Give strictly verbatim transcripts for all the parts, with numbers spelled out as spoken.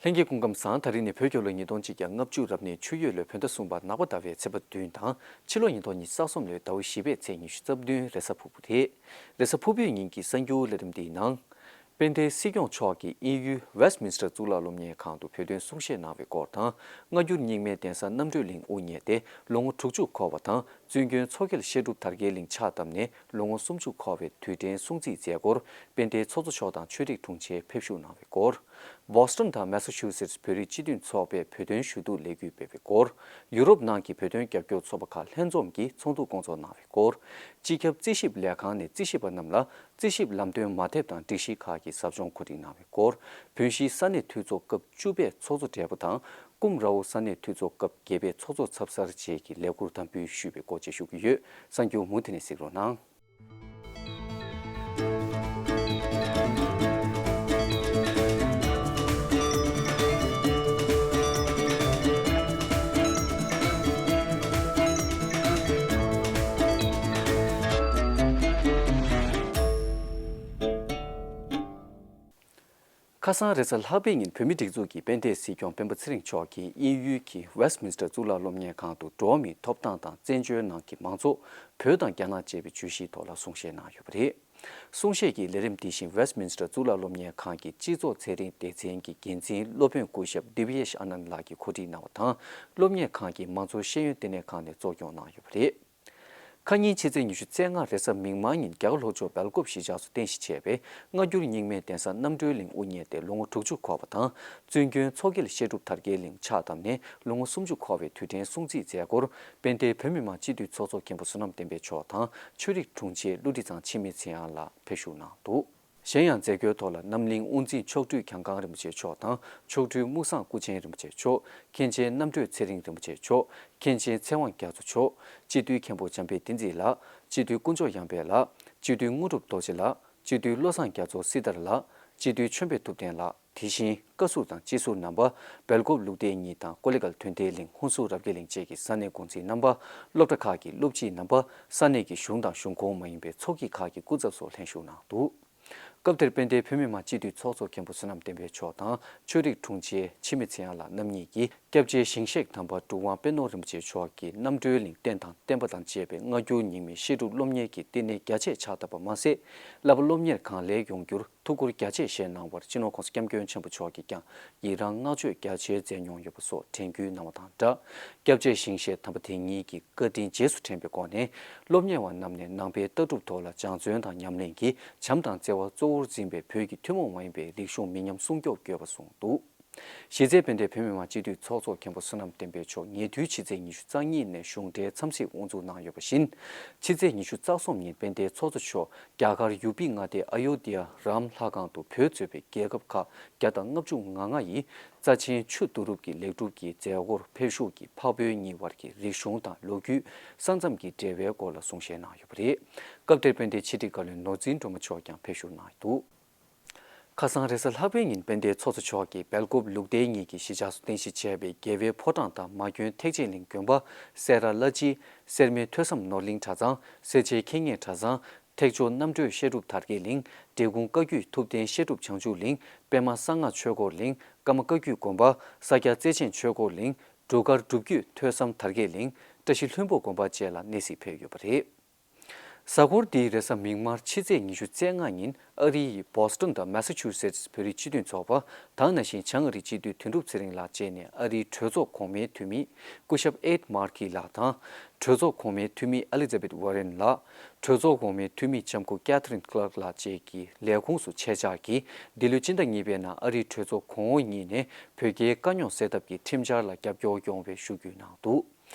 ལྷན་རྒྱས་སྐུ་ཁམས་བཟང་། ད་རིང་ནི་བོད་རྒྱལ་ལོ་ཉིས་སྟོང་གཅིག་བརྒྱ་ལྔ་བཅུ་རབ་གནས་ཆུ་ཡོས་ལོའི་བོད་ཟླ་གསུམ་པ་ནག་པ་ཟླ་བའི་ཚེས་པ་བདུན་དང་ཕྱི་ལོ་ཉིས་སྟོང་ཉི་ཤུ་རྩ་གསུམ་ལོའི་ཟླ་བ་བཞི་པའི་ཚེས་ཉི་ཤུ་རྩ་བདུན་རེས་གཟའ་ཕུར་བུ་རེད། རེས་གཟའ་ཕུར་བུའི་ཉིན་གྱི་གསར་འགྱུར་ལས་རིམ་འདིའི་ནང་། དཔལ་ལྡན་སྲིད་སྐྱོང་མཆོག་གིས་དབྱིན་ཡུལ་Westminster་གཙུག་ལག་སློབ་གཉེར་ཁང་དུ་བོད་དོན་གསུང་བཤད་གནང་བའི་སྐོར་དང་། སྔ་འགྱུར་རྙིང་མའི་གདན་ས་རྣམ་གྲོལ་གླིང་དབུ་བརྙེས་ཏེ་ལོ་ངོ་དྲུག་ཅུ་འཁོར་བ་དང་། བཙུན་དགོན་མཚོ་སྐྱེས་བཤད་སྒྲུབ་དར་རྒྱས་གླིང་ཕྱག་བཏབ་ནས་ལོ་ངོ་སུམ་ཅུ་འཁོར་བའི་དུས་དྲན་སྲུང་བརྩིའི་མཛད་སྒོར་དཔལ་ལྡན་ཚོགས་གཙོ་མཆོག་དང་ཆོས་རིག་དྲུང་ཆེ་ཕེབས་བཞུགས་གནང་བའི་སྐོར། བྷོ་སི་ཊོན་དང་མེ་ས་ཆུ་སེ་ཊི་བོད་རིགས་སྤྱི་མཐུན་ཚོགས་པས་བོད་དོན་ཞུ་གཏུག་ལས་འགུལ་སྤེལ་བའི་སྐོར། ཡུ་རོབ་ནང་གི་བོད་དོན་རྒྱབ་སྐྱོར་ཚོགས་པ་ཁག་ལྷན་འཛོམས་ཀྱིས་ཚོགས་འདུ་བསྐོང་ཚོགས་གནང་བའི་སྐོར། སྤྱི་ཁྱབ་རྩིས་ཞིབ་ལས་ཁང་ནས་རྩིས་ཞིབ་པ་རྣམས་ལ་རྩིས་ཞིབ་ལམ་སྟོན་མ་དེབ་དང་སྒྲིག་གཞི་ཁག་གི་ཟབ་སྦྱོང་གོ་སྒྲིག་གནང་བའི་སྐོར། བོད་གཞིས་ས་གནས་འཐུས་ཚོགས་སྐབས་བཅུ་པའི་ཚོགས་གཙོ་སྦྲེལ་པོ་དང་། ཀུམ་རའོ་ས་གནས་འཐུས་ཚོགས་སྐབས་བརྒྱད་པའི་ཚོགས་གཙོ་ཚབ་གསར་བཅས་ཀྱི་ལས་འཁུར་དམ་འབུལ་ཞུས་པའི་སྐོར་བཅས་ཞུ་གི་ཡོད། གསར་འགྱུར་མུ་མཐུད་ནས་གཟིགས་རོགས་གནང་། ཁ་སང་རེས་གཟའ་ལྷག་པའི་ཉིན་བོད་མིའི་སྒྲིག་འཛུགས་ཀྱི་དཔལ་ལྡན་སྲིད་སྐྱོང་སྤེན་པ་ཚེ་རིང་མཆོག་གིས་དབྱིན་ཡུལ་གྱི་Westminster གཙུག་ལག་སློབ་གཉེར་ཁང་དུ་འགྲོ་བ་མིའི་ཐོབ་ཐང་དང་བཙན་བྱོལ་ནང་གི་མང་ཚོགས། བོད་དང་རྒྱ་ནག་བཅས་པའི་བརྗོད་གཞིའི་ཐོག་ལ་གསུང་བཤད་གནང་ཡོད་པ་རེད། གསུང་བཤད་ཀྱི་ལས་རིམ་དེ་བཞིན་Westminster གཙུག་ལག་སློབ་གཉེར་ཁང་གི་སྤྱི་ཚོགས་ཚན་རིག་སྡེ་ཚན་གྱི་འགན་འཛིན་སློབ་དཔོན་སྐུ་ཞབས་Divyesh Anand ལགས་ཀྱིས་གོ་སྒྲིག་གནང་བ་དང་། སློབ་གཉེར་ཁང་གི་མང་གཙོ་ཤེས་ཡོན་ལྟེ་གནས་ཁང་ནས་གཙོ་སྐྱོང་གནང་ཡོད་པ་རེད། ཁ་ཉིན་ཕྱི་ཚེས་ཉི་ཤུ་རྩ་ལྔ་རེས་གཟའ་མིག་དམར་ཉིན་རྒྱ་གར་ལྷོ་ཕྱོགས་སྦེལ་ཀོབ་གཞིས་ཆགས་སུ་རྟེན་གཞི་བྱས་པའི་སྔ་འགྱུར་རྙིང་མའི་གདན་ས་རྣམ་གྲོལ་གླིང་དབུ་བརྙེས་ཏེ་ལོ་ངོ་དྲུག་ཅུ་འཁོར་བ་དང་། བཙུན་དགོན་མཚོ་སྐྱེས་བཤད་སྒྲུབ་དར་རྒྱས་གླིང་ཕྱག་བཏབ་ནས་ལོ་ངོ་སུམ་ཅུ་འཁོར་བའི་དུས་དྲན་སྲུང་བརྩིའི་མཛད་སྒོར་དཔལ་ལྡན་བོད་མི་མང་སྤྱི་འཐུས་ཚོགས་གཙོ་མཁན་པོ་བསོད་ནམས་བསྟན་འཕེལ་མཆོག་དང་ཆོས་རིག་དྲུང་ཆེ་ཀླུ་སྒྲུབ་ཚང་འཆི་མེད་ཚེ་དབང་ལགས་ཕེབས་བཞུགས་གནང་འདུག་གཞན་ཡང་མཛད་སྒོའི་ཐོག་ལ་རྣམ་གླིང་དབུ་འཛིན་མཆོག་སྤྲུལ་གྱང་ཁང་རིན་པོ་ཆེ་མཆོག་དང་མཆོག་སྤྲུལ་སྨུག་བཟང་སྐུ་ཆེན་རིན་པོ་ཆེ་མཆོག་མཁན་ཆེན་རྣམ་གྲོལ་ཚེ་རིང་རིན་པོ་ཆེ་མཆོག་མཁན་ཆེན་ཚེ་དབང་རྒྱ་མཚོ་མཆོག་སྤྱི་འཐུས་མཁན་པོ་འཇམ་དཔལ་བསྟན་འཛིན་ལགས། སྤྱི་འཐུས་དཀོན་མཆོག་ཡངས་དཔལ་ལགས། སྤྱི་འཐུས་དངོས་གྲུབ་རྡོ་རྗེ་ལགས། སྤྱི་འཐུས་བློ་བཟང་རྒྱ་མཚོ་སྲི་ཐར་ལགས། སྤྱི་འཐུས་ཆོས་འཕེལ་ཐུབ་བསྟན་ལགས། དེ་བཞིན་བཀའ་ཟུར་དང་སྤྱི་ཟུར་རྣམ་པ། སྦེལ་ཀོབ་ལུགས་བདེ་གཉིས་དང་ཀོ་ལི་གལ་ཐོན་ལྡན་གླིང་ཧུན་སུར་རབ་རྒྱས་གླིང་བཅས་ཀྱི་ས་གནས་འགོ་འཛིན་རྣམ་པ། སློབ་གྲྭ་ཁག་གི་སློབ་སྤྱི་རྣམ་པ། ས་གནས་ཀྱི་གཞུང་དང་གཞུང་ཁོངས་མ་ཡིན་པའི་ཚོགས་སྐྱིད་ཁག་གི་སྐུ་ཚབ་སོགས་ལྷན་ཞུགས་གནང་འདུག་སྐབས་དེར་དཔལ་ལྡན་བོད་མི་མང་སྤྱི་འཐུས་ཚོགས་གཙོ་མཁན་པོ་བསོད་ནམས་བསྟན་འཕེལ་མཆོག་དང་ཆོས་རིག་དྲུང་ཆེ་འཆི་མེད་ཚེ་དབྱངས་ལགས་རྣམ་གཉིས་ཀྱིས་སྐྱབས་རྗེ་ཞིང་གཤེགས་དམ་པ་གྲུབ་དབང་དཔལ་ནོར་རིན་པོ་ཆེ་མཆོག་གིས་རྣམ་གྲོལ་གླིང་རྟེན་དང་བརྟེན་པ་དང་བཅས་པའི་སྔ་འགྱུར་རྙིང་མའི་བཤད་སྒྲུབ་སློབ་གཉེར་གྱི་བསྟི་གནས་རྒྱ་ཆེ་ཕྱག་བཏབ་པ་མ་ཟད། བསླབ་པ་སློབ་གཉེར་གང་ལེགས་ཡོང་རྒྱུར་ཐུགས་ཁུར་རྒྱ་ཆེ་བཞེས་གནང་བར་སྤྱི་ནོར་༸གོང་ས་༸སྐྱབས་མགོན་ཆེན་པོ་མཆོག་གིས་ཀྱང་ཡི་རང་བསྔགས་བརྗོད་རྒྱ་ཆེར་མཛད་མྱོང་ཡོད་པ་སོགས་དྲན་སྐུལ་གནང་བ་དང་སྦྲགས། སྐྱབས་རྗེ་ཞིང་གཤེགས་དམ་པ་དེ་ཉིད་ཀྱི་བཀའ་དྲིན་རྗེས་སུ་དྲན་པའི་སྒོ་ནས། སློབ་གཉེར་བ་རྣམས་ནས་ནང་པའི་ལྟ་གྲུབ་ཐོག་ལ་སྦྱང་བརྩོན་དང་ཉམས་ལེན་གྱིས་བྱམས་དང་བརྩེ་བ་གཙོ་བོར་འཛིན་པའི་བོད་ཀྱི་ཐུན་མོང་མ་ཡིན་པའི་རིག་གཞུང་མི་ཉམས་སྲུང་སྐྱོབ་དགོས་པ་གསུངས་འདུག་གཞི་རྩའི་དཔལ་ལྡན་བོད་མི་མང་སྤྱི་འཐུས་ཚོགས་གཙོ་མཁན་པོ་བསོད་ནམས་བསྟན་འཕེལ་མཆོག་ཉེ་དུས་ཕྱི་ཚེས་ཉི་ཤུ་རྩ་གཉིས་ནས་གཞུང་འབྲེལ་འཚམས་གཟིགས་དབུ་འཛུགས་གནང་ཡོད་པ་བཞིན། ཕྱི་ཚེས་ཉི་ཤུ་རྩ་གསུམ་ཉིན་དཔལ་ལྡན་ཚོགས་གཙོ་མཆོག་རྒྱ་གར་ཡུ་པི་མངའ་སྡེའི་ཨ་ཡོ་དྷི་ཡ་རམ་ལྷ་ཁང་དུ་བོད་གཙོས་པའི་རྒྱལ་ཁབ་ཁག་བརྒྱ་དང་ལྔ་བཅུ་ང་ལྔ་ཡི་རྩ་ཆེན་ཆུ་བསྡུ་རུབ་ཀྱི་ལེགས་གྲུབ་ཀྱི་མཛད་སྒོར་ཕེབས་བཞུགས་ཀྱིས་འཕགས་བོད་གཉིས་བར་གྱི་རིག་གཞུང་དང་ལོ་རྒྱུས། ས་མཚམས་ཀྱི་འབྲེལ་བའི་སྐོར་ལ་གསུང་བཤད་གནང་ཡོད་པ་རེད། སྐབས་དེར་དཔལ་ལྡན་ཕྱི་དྲིལ་བཀའ་བློན་ནོར་འཛིན་སྒྲོལ་མ་མཆོག་ཀྱང་ཕེབས་བཞུགས་གནང་འདུག་ཁ་སང་རེས་གཟའ་ལྷག་པའི་ཉིན་དཔལ་ལྡན་ཚོགས་གཙོ་མཆོག་གིས་སྦེལ་ཀོབ་ལུགས་བདེ་གཉིས་ཀྱི་གཞིས་ཆགས་སུ་རྟེན་གཞི་བྱས་པའི་རྒྱལ་བའི་ཕོ་བྲང་དང་མ་སྐྱོན་ཐེག་ཆེན་གླིང་དགོན་པ། སེ་ར་བླ་སྤྱི། སེར་སྨད་ཐོས་བསམ་ནོར་གླིང་གྲྭ་ཚང་། སེར་བྱེས་མཁས་སྙན་གྲྭ་ཚང་། ཐེག་མཆོག་རྣམ་གྲོལ་བཤད་སྒྲུབ་དར་རྒྱས་གླིང་། འབྲས་སྤུངས་བཀའ་བརྒྱུད་ཐུབ་བསྟན་བཤད་སྒྲུབ་བྱང་ཆུབ་གླིང་། པད་མ་གསང་སྔགས་ཆོས་སྒོར་གླིང་། ཀརྨ་བཀའ་བརྒྱུད་དགོན་པ། ས་སྐྱ་རྩེ་ཆེན་ཆོས་སྒོར་གླིང་། འབྲུག་དཀར་སྒྲུབ་བརྒྱུད་ཐོས་བསམ་དར་རྒྱས་གླིང་། བཀྲ་ཤིས་ལྷུན་པོ་དགོན་པ་བཅས་ལ་གནས་གཟིགས་ཕེབས་ཡོད་པ་རེད། གཟའ་འཁོར་འདིའི་རེས་གཟའ་མིག་དམར་ཕྱི་ཚེས་ཉི་ཤུ་རྩ་ལྔ་ཉིན་ཨ་རི་ཡི་བོ་སི་ཊོན་དང་མེ་ས་ཆུ་སེ་ཊི་བོད་རིགས་སྤྱི་མཐུན་ཚོགས་པ། དེ་ནང་བཞིན་བྱང་ཨ་རིའི་སྤྱི་འཐུས་དོན་གྲུབ་ཚེ་རིང་ལགས་བཅས་ནས་ཨ་རིའི་གྲོས་ཚོགས་གོང་མའི་འཐུས་མི་སྐུ་ཞབས་ཨེཌ་མར་ཀི་ལགས་དང་། གྲོས་ཚོགས་གོང་མའི་འཐུས་མི་ཨེ་ལི་ཛ་བེད་ཝོ་རེན་ལགས། གྲོས་ཚོགས་གོང་མའི་འཐུས་མི་ལྕམ་སྐུ་ཀེ་ཐི་རིན་ཀི་ལར་ཀི་ལགས་བཅས་ཀྱི་ལས་ཁུངས་སུ་ཆེད་བཅར་གྱིས། འདི་ལོའི་སྤྱི་ཟླ་གཉིས་པའི་ནང་ཨ་རིའི་གྲོས་ཚོགས་གོང་འོག་གཉིས་ནས་བོད་རྒྱའི་དཀའ་རྙོག་སེལ་ཐབས་ཀྱི་ཁྲིམས་འཆར་ལ་རྒྱབ་སྐྱོར་ཡོང་བའི་ཞུ་སྐུལ་གནང་འདུག་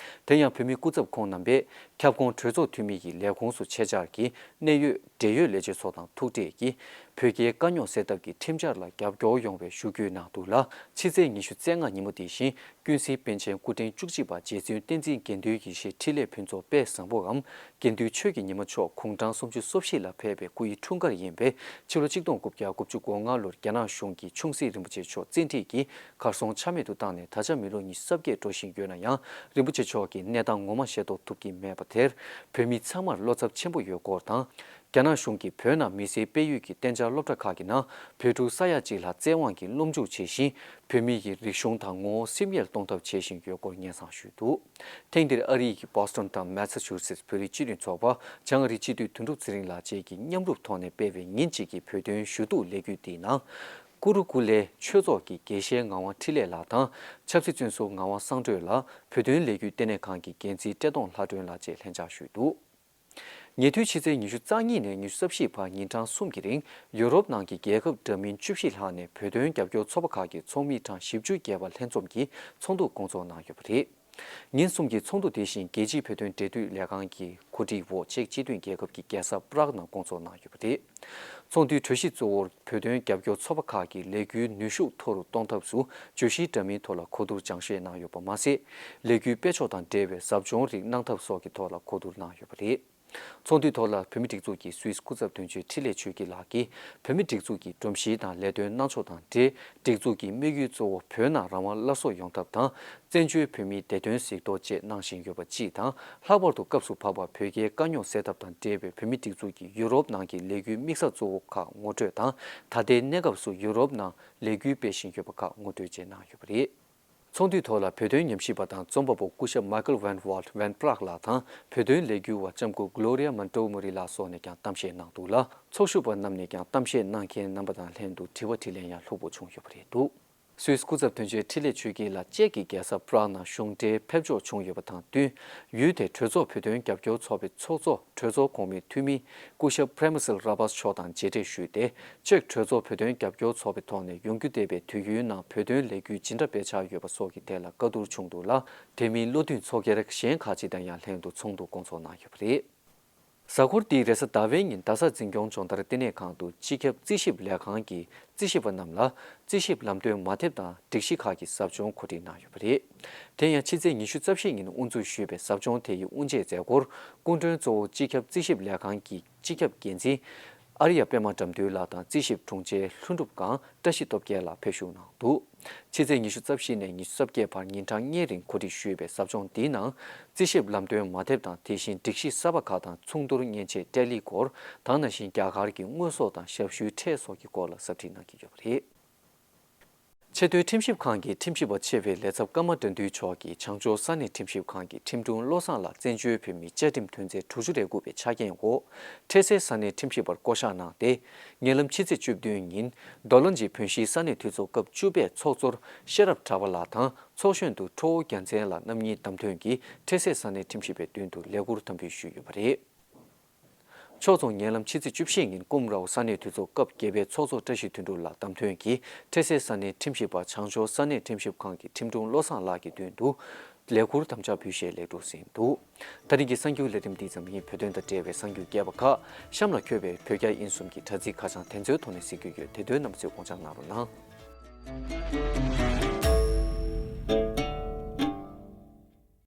དེ་ཡང་བོད་མིའི་སྐུ་ཚབ་ཁོང་རྣམ་པས་ཁྱབ་ཁོངས་གྲོས་ཚོགས་འཐུས་མི་ཡི་ལས་ཁུངས་སུ་ཆེད་བཅར་གྱིས་གནད་ཡོད་འབྲེལ་ཡོད་ལས་བྱེད་ཚོ་དང་ཐུག་འཕྲད་ཀྱིས། བོད་རྒྱའི་དཀའ་རྙོག་སེལ་ཐབས་ཀྱི་ཁྲིམས་འཆར་ལ་རྒྱབ་སྐྱོར་ཡོང་བའི་ཞུ་སྐུལ་གནང་འདུག་ལ། ཕྱི་ཚེས་ཉི་ཤུ་རྩ་ལྔ་ཉིན་མོ་དེ་བཞིན་ཀུན་གཟིགས་པཎ་ཆེན་སྐུ་ཕྲེང་བཅུ་གཅིག་པ་རྗེ་བཙུན་བསྟན་འཛིན་དགེ་འདུན་ཡེ་ཤེས་འཕྲིན་ལས་ཕུན་ཚོགས་དཔལ་བཟང་པོའམ་དགེ་འདུན་ཆོས་ཀྱི་ཉི་མ་མཆོག་དགུང་གྲངས་སུམ་ཅུ་སོ་བཞི་ལ་ཕེབས་པའི་སྐུ་ཡི་འཁྲུངས་སྐར་ཡིན་པས། ཕྱི་ལོ་ཆིག་སྟོང་དགུ་བརྒྱ་དགུ་བཅུ་གོ་ལྔ་ལོར་རྒྱ་ནག་གཞུང་གིས་ཆུང་སྲིད་རིན་པོ་ཆེ་མཆོག་བཙན་ཁྲིད་ཀྱིས། གར་སོང་ཆ་མེད་དུ་བཏང་ནས་ད་ཆ་མི་ལོ་ཉི་ཤུ་རྩ་བརྒྱད་འགྲོ་བཞིན་ཡོད་ན་ཡང་། རིན་པོ་ཆེ་མཆོག་གི་གནས་སྟངས་ངོ་མ་ཤེས་རྟོགས་ཐུབ་ཀྱི་མེད་པ་དེར་བོད་མི་ཚང་མར་བློ་འཚབ་ཆེན་པོ་ཡོད་སྐོར་དང་ རྒྱ་ནག་གཞུང་གིས་བོད་ནང་མི་སེར་སྤེལ་ཡུལ་གྱི་གཏན་འཇགས་སློབ་གྲྭ་ཁག་གི་ནང་བོད་ཕྲུག་ས་ཡ་གཅིག་ལྷག་བཙན་དབང་གིས་སློབ་འཇུག་བྱེད་བཞིན། བོད་མི་ཡི་རིག་གཞུང་དང་ངོ་བོ་སིམ་ཡལ་གཏོང་ཐབས་བྱེད་བཞིན་ཡོད་སྐོར་སྙན་སེང་ཞུས་འདུག་ཐེངས་འདིར་ཨ་རི་ཡི་བོ་སི་ཊོན་དང་མེ་ས་ཆུ་སེ་ཊི་བོད་རིགས་སྤྱི་མཐུན་ཚོགས་པ། བྱང་ཨ་རིའི་སྤྱི་འཐུས་དོན་གྲུབ་ཚེ་རིང་ལགས་བཅས་ཀྱིས་མཉམ་རུབ་ཐོག་ནས་སྤེལ་བའི་ཉིན་གཅིག་གི་བོད་དོན་ཞུ་གཏུག་ལས་འགུལ་འདིའི་ནང་། ཀུ་རུ་ཀུ་ལེ་ཆོས་ཚོགས་ཀྱི་དགེ་བཤེས་ངག་དབང་འཕྲིན་ལས་ལགས་དང་། ཆབ་སྲིད་བཙོན་ཟུར་ངག་དབང་གསང་གྲོས་ལགས། བོད་དོན་ལས་འགུལ་ལྟེ་གནས་ཁང་གི་འགན་འཛིན་བཀྲས་མཐོང་ལྷ་སྒྲོན་ལགས་བཅས་ལྷན་བཅར་ཞུས་འདུག་ཉེ་དུས་ཕྱི་ཚེས་ཉི་ཤུ་རྩ་གཉིས་ནས་ཉི་ཤུ་རྩ་བཞི་བར་ཉིན་གྲངས་གསུམ་གྱི་རིང་ཡུ་རོབ་ནང་གི་རྒྱལ་ཁབ་འདྲ་མིན་བཅུ་བཞི་ལྷག་ནས་བོད་དོན་རྒྱབ་སྐྱོར་ཚོགས་པ་ཁག་གི་ཚོགས་མི་གྲངས་བཞི་བཅུ་བརྒལ་བ་ལྷན་འཛོམས་ཀྱིས་ཚོགས་འདུ་སྐོང་ཚོགས་གནང་ཡོད་པ་རེད། ཉིན་གསུམ་གྱི་ཚོགས་འདུ་དེ་བཞིན་རྒྱལ་སྤྱིའི་བོད་དོན་འབྲེལ་མཐུད་ལས་ཁང་གི་གོ་སྒྲིག་འོག་ཅེཀ་སྤྱི་མཐུན་རྒྱལ་ཁབ་ཀྱི་རྒྱལ་ས་པ་རག་ནང་སྐོང་ཚོགས་གནང་ཡོད་པ་རེད། ཚོགས་འདུའི་གྲོས་གཞི་གཙོ་བོར་བོད་དོན་རྒྱབ་སྐྱོར་ཚོགས་པ་ཁག་གི་ལས་འགུལ་ནུས་ཤུགས་མཐོ་རུ་གཏོང་ཐབས་སུ་བརྗོད་གཞི་འདྲ་མིན་ཐོག་ལ་གོ་བསྡུར་སྦྱང་བཤད་གནང་ཡོད་པ་མ་ཟད། ལས་འགུལ་སྤེལ་ཕྱོགས་དང་འབྲེལ་བའི་ཟབ་སྦྱོང་རིགས་གནང་ཐབས་སོགས་ཀྱི་ཐོག་ལ་གོ་བསྡུར་གནང་ཡོད་པ་རེད། ཚོགས་འདུའི་ཐོག་ལ་བོད་མིའི་སྒྲིག་འཛུགས་ཀྱི་སུད་སི་སྐུ་ཚབ་དོན་གཅོད་འཕྲིན་ལས་ཆོས་སྐྱིད་ལགས་ཀྱིས་བོད་མིའི་སྒྲིག་འཛུགས་ཀྱི་སྒྲོམ་གཞི་དང་ལས་དོན་གནང་ཕྱོགས་དང་འབྲེལ། སྒྲིག་འཛུགས་ཀྱི་དམིགས་ཡུལ་གཙོ་བོ་བོད་ནང་རང་དབང་སླར་གསོ་ཡོང་ཐབས་དང་། བཙན་བྱོལ་བོད་མིའི་བདེ་དོན་གཟིགས་རྟོག་བཅས་གནང་བཞིན་ཡོད་པ་གཅིག་དང་། ལྷག་པར་དུ་སྐབས་སུ་བབས་པ་བོད་རྒྱའི་དཀའ་རྙོག་སེལ་ཐབས་དང་འབྲེལ་བའི་བོད་མིའི་སྒྲིག་འཛུགས་ཀྱི་ཡུ་རོབ་ནང་གི་ལས་འགུལ་དམིགས་ས་གཙོ་བོ་ཁག་ངོ་སྤྲོད་དང་། ད་ལྟའི་གནས་སྐབས་སུ་ཡུ་རོབ་ནང་ལས་འགུལ་སྤེལ་བཞིན་ཡོད་པ་ཁག་ངོ་སྤྲོད་བཅས་གནང་ཡོད་པ་རེད། ཚོགས་འདུའི་ཐོག་ལ་བོད་དོན་ཉམས་ཞིབ་པ་དང་རྩོམ་པ་པོ་སྐུ་ཞབས་Michael Van Walt Van Praag ལགས་དང་། བོད་དོན་ལས་འགུལ་བ་ལྕམ་སྐུ་Gloria Montgomery ལགས་སོགས་ནས་ཀྱང་གཏམ་བཤད་གནང་འདུག་ལ། ཚོགས་ཞུགས་པ་རྣམས་ནས་ཀྱང་གཏམ་བཤད་གནང་མཁན་རྣམ་པ་དང་ལྷན་དུ་དྲི་བ་དྲིས་ལན་ཡང་ལྷུག་པོ་བྱུང་ཡོད་པ་རེད་འདུག་སུད་སི་སྐུ་ཚབ་དོན་གཅོད་འཕྲིན་ལས་ཆོས་སྐྱིད་ལགས་ཅེཀ་གི་རྒྱལ་ས་པ་རག་ནང་གཞུང་འབྲེལ་ཕེབས་འབྱོར་བྱུང་ཡོད་པ་དང་བསྟུན། ཡུལ་དེའི་གྲོས་ཚོགས་བོད་དོན་རྒྱབ་སྐྱོར་ཚོགས་པའི་ཚོགས་གཙོ་གྲོས་ཚོགས་གོང་མའི་འཐུས་མི་སྐུ་ཞབས་Premisl Rabas མཆོག་དང་མཇལ་འཕྲད་ཞུས་ཏེ། ཅེཀ་གྲོས་ཚོགས་བོད་དོན་རྒྱབ་སྐྱོར་ཚོགས་པའི་ཐོག་ནས་ཡོང་རྒྱུ་བསྡད་པའི་དུས་ཡུན་ནང་བོད་དོན་ལས་འགུལ་ཇི་འདྲ་སྤེལ་འཆར་ཡོད་པ་སོགས་ཀྱི་ཐད་ལ་བཀའ་བསྡུར་བྱུང་འདུག་ལ། དེ་མིན་བློ་མཐུན་ཚོགས་སྒེར་གཞན་ཁག་ཅིག་དང་ཡང་ལྷན་དུ་ཚོགས་འདུ་སྐོང་ཚོགས་གནང་ཡོད་པ་རེད། གཟའ་འཁོར་འདིའི་རེས་གཟའ་ཟླ་བའི་ཉིན་རྡ་ས་འཛིན་སྐྱོང་སྦྱོང་བརྡར་ལྟེ་གནས་ཁང་དུ་སྤྱི་ཁྱབ་རྩིས་ཞིབ་ལས་ཁང་གིས་རྩིས་ཞིབ་པ་རྣམས་ལ་རྩིས་ཞིབ་ལམ་སྟོན་མ་དེབ་དང་སྒྲིག་གཞི་ཁག་གི་ཟབ་སྦྱོང་གོ་སྒྲིག་གནང་ཡོད་པ་རེད། དེ་ཡང་ཕྱི་ཚེས་ཉི་ཤུ་རྩ་བཞི་ཉིན་དབུ་འཛུགས་ཞུས་པའི་ཟབ་སྦྱོང་དེ་ཡི་དབུ་འབྱེད་མཛད་སྒོར་སྐུ་མགྲོན་གཙོ་བོ་སྤྱི་ཁྱབ་རྩིས་ཞིབ་ལས་ཁང་གི་སྤྱི་ཁྱབ་འགན་འཛིན་ཨར་ཡ་པད་མ་དགྲ་འདུལ་ལགས་དང་རྩིས་ཞིབ་དྲུང་ཆེ་ལྷུན་གྲུབ་སྒང་བཀྲ་ཤིས་སྟོབས་རྒྱལ་ལགས་ཕེབས་བཞུགས་གནང་འདུག་ཕྱི་ཚེས་ཉི་ཤུ་རྩ་བཞི་ནས་ཉི་ཤུ་རྩ་བརྒྱད་བར་ཉིན་གྲངས་ལྔའི་རིང་གོ་སྒྲིག་ཞུས་པའི་ཟབ་སྦྱོང་འདིའི་ནང་། རྩིས་ཞིབ་ལམ་སྟོན་མ་དེབ་དང་དེ་བཞིན་སྒྲིག་གཞི་གསར་པ་ཁག་དང་མཚུངས་བསྡུར་མཉེན་ཆས་ཊེ་ལི་སྐོར་དང་། ནང་བཞིན་རྒྱ་གར་གྱི་དངོས་ཟོག་དང་ཞབས་ཞུའི་ཁྲལ་སོགས་ཀྱི་སྐོར་ལ་ཟབ་ཁྲིད་གནང་གི་ཡོད་པ་རེད། ཆེས་མཐོའི་ཁྲིམས་ཞིབ་ཁང་གི་ཁྲིམས་ཞིབ་པ་ཆེ་བའི་ལས་ཚབ་ཀརྨ་དགྲ་འདུལ་མཆོག་གིས་བྱང་ཕྱོགས་ས་གནས་ཁྲིམས་ཞིབ་ཁང་གི་ཁྲིམས་དྲུང་བློ་བཟང་ལགས་བཙན་བྱོལ་བོད་མིའི་བཅའ་ཁྲིམས་དོན་ཚན་དྲུག་ཅུ་རེ་དགུ་པའི་ཆ་རྐྱེན་འོག་འཕྲལ་སེལ་ས་གནས་ཁྲིམས་ཞིབ་པར་བསྐོ་གཞག་གནང་སྟེ། ཉེ་ལམ་ཕྱི་ཚེས་བཅུ་བདུན་ཉིན་རྡོ་ལོན་གྱི་བོན་གཤིས་ས་གནས་འཐུས་ཚོགས་སྐབས་བཅུ་པའི་ཚོགས་གཙོར་ཤེས་རབ་གྲགས་པ་ལགས་དང་། ཚོགས་གཞོན་དུ་ཁྲོ་བོ་རྒྱལ་མཚན་ལགས་རྣམ་གཉིས་བདམས་ཐོན་གྱིས་འཕྲལ་སེལ་ས་གནས་ཁྲིམས་ཞིབ་པའི་མདུན་དུ་ལས་ཁུར་དམ་འབུལ་ཞུས་ཡོད་པ་རེད། ཕྱོགས་མཚུངས་ཉེ་ལམ་ཕྱི་ཚེས་བཅུ་བཞི་ཉིན་ཀུམ་རའོ་ས་གནས་འཐུས་ཚོགས་སྐབས་བརྒྱད་པའི་ཚོགས་གཙོ་བཀྲ་ཤིས་དོན་གྲུབ་ལགས་བདམས་ཐོན་གྱིས་འཕྲལ་སེལ་ས་གནས་ཁྲིམས་ཞིབ་པ་བྱང་ཕྱོགས་ས་གནས་ཁྲིམས་ཞིབ་ཁང་གི་ཁྲིམས་དྲུང་བློ་བཟང་ལགས་ཀྱི་མདུན་དུ་ལས་ཁུར་དམ་བཅའ་ཕུལ་བཞེས་ལེགས་གྲུབ་ཟིན་འདུག་ད་རིང་གི་གསར་འགྱུར་ལས་རིམ་འདི་ཙམ་ཡིན། བོད་དོན་དང་འབྲེལ་བའི་གསར་འགྱུར་རྒྱས་པ་ཁག་གཤམ་ལ་འཁོད་པའི་བོད་རྒྱ་དབྱིན་གསུམ་གྱི་དྲ་ཚིགས་ཁ་བྱང་དེ་ཚོའི་ཐོག་ནས་གཟིགས་རྒྱུ་ཡོད། དེ་དོན་རྣམ་པ་ཚོས་དགོངས་འཇགས་གནང་རོགས་གནང་།